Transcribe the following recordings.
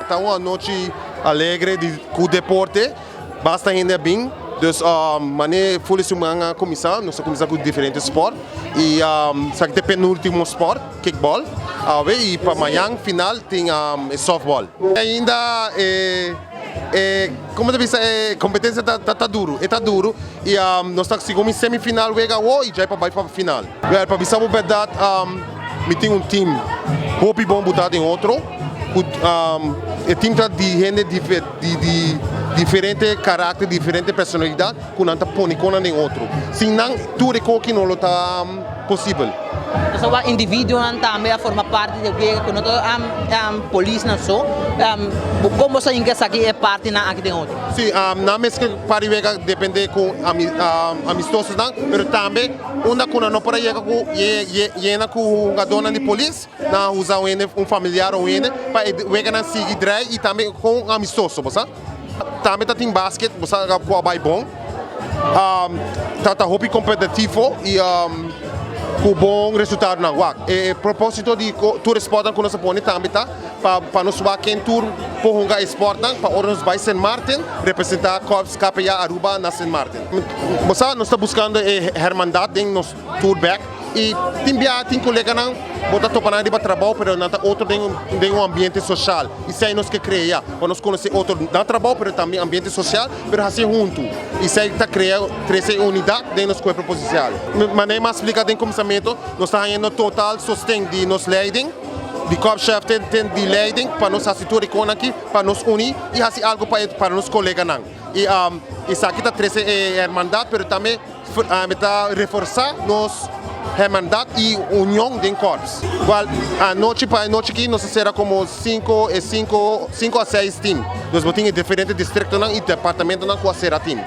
Ta un anochi alegre di ku deporte, basta hende a bin, dus mane ful e siman a kuminsá, nos a kuminsá ku diferente spòrt i esaki ta e penultimo spòrt, kickball, awe i pa mañan final tin e softball. Ainda e e komo ta bisa e kompetensia ta ta duru, e ta duru i nos ta segun mi semifinal wega awo i djai pa bai pa final. Wèl, pa bisa bo bèrdat mi tin un tim hopi bon butá den otro ku e tim ta di hende di di diferente karakter, diferente personalidat ku nan ta pone konan den otro. Sin nan tur e koki no lo ta posibel. Nos a wak individuonan tambe a forma parti di e wega ku no ta polisnan so. Kon bo sa yinka esaki e partinan aki den otro? Si, nan mes ke parti wega depende ku amistosonan, pero tambe unda ku nan no por a yega ku yena ku hungadónan di polis, nan a usa un hende, un familiar o un hende pa e weganan sigui drai i tambe kon un amistoso, bo sa. Tambe ta tin basket, bo sa ku a bai bon. Ta ta hopi kompetitivo i ku bon resultadonan. Wak, e propósito di tur e spòtnan ku nos a pone tambe ta pa pa nos wak ken tur por hunga e spòtnan pa ora nos bai Sint Maarten representá Korps KPA Aruba na Sint Maarten. Bo sa, nos ta buskando e hermandat den nos tur bek i tin bia tin koleganan bo ta topa nan riba trabou pero nan ta otro den den un ambiente sosial i esei nos ke krea pa nos konosé otro na trabou pero tambe ambiente sosial pero hasié huntu i esei ta krea trese e unidat den nos kuerpo polisial. Manera mi a splika den kuminsamentu nos ta hañando total sosten di nos leiding di korpschef ten ten di leiding pa nos hasi tur e konan aki pa nos uni i hasi algu pa e pa nos koleganan i esaki ta trese e hermandat pero tambe Mi ta reforsá nos hermandat i union den kòrps. Wèl, anochi pa e nochi aki nos a sera komo sinku e sinku sinku a seis tim. Nos bo tin e diferente distriktonan i departamentonan ku a sera tim.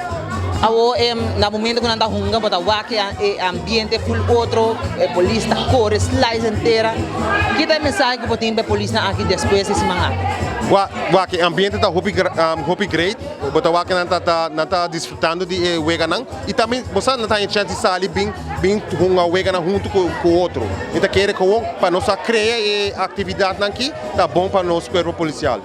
Awor e na momento ku nan ta hunga bo ta wak e ambiente ful otro, e polis ta kore slice entera. Ki ta e mensahe ku bo tin pa e polisnan aki despues di siman aki? Wak e ambiente ta hopi hopi great. Bo ta wak nan ta nan ta disfrutando di e weganan i tambe bo sa nan ta haña chèns di sali bin bin hunga weganan huntu ku ku otro. Mi ta kere ku pa nos a krea e aktividatnan aki ta bon pa nos kuerpo polisial.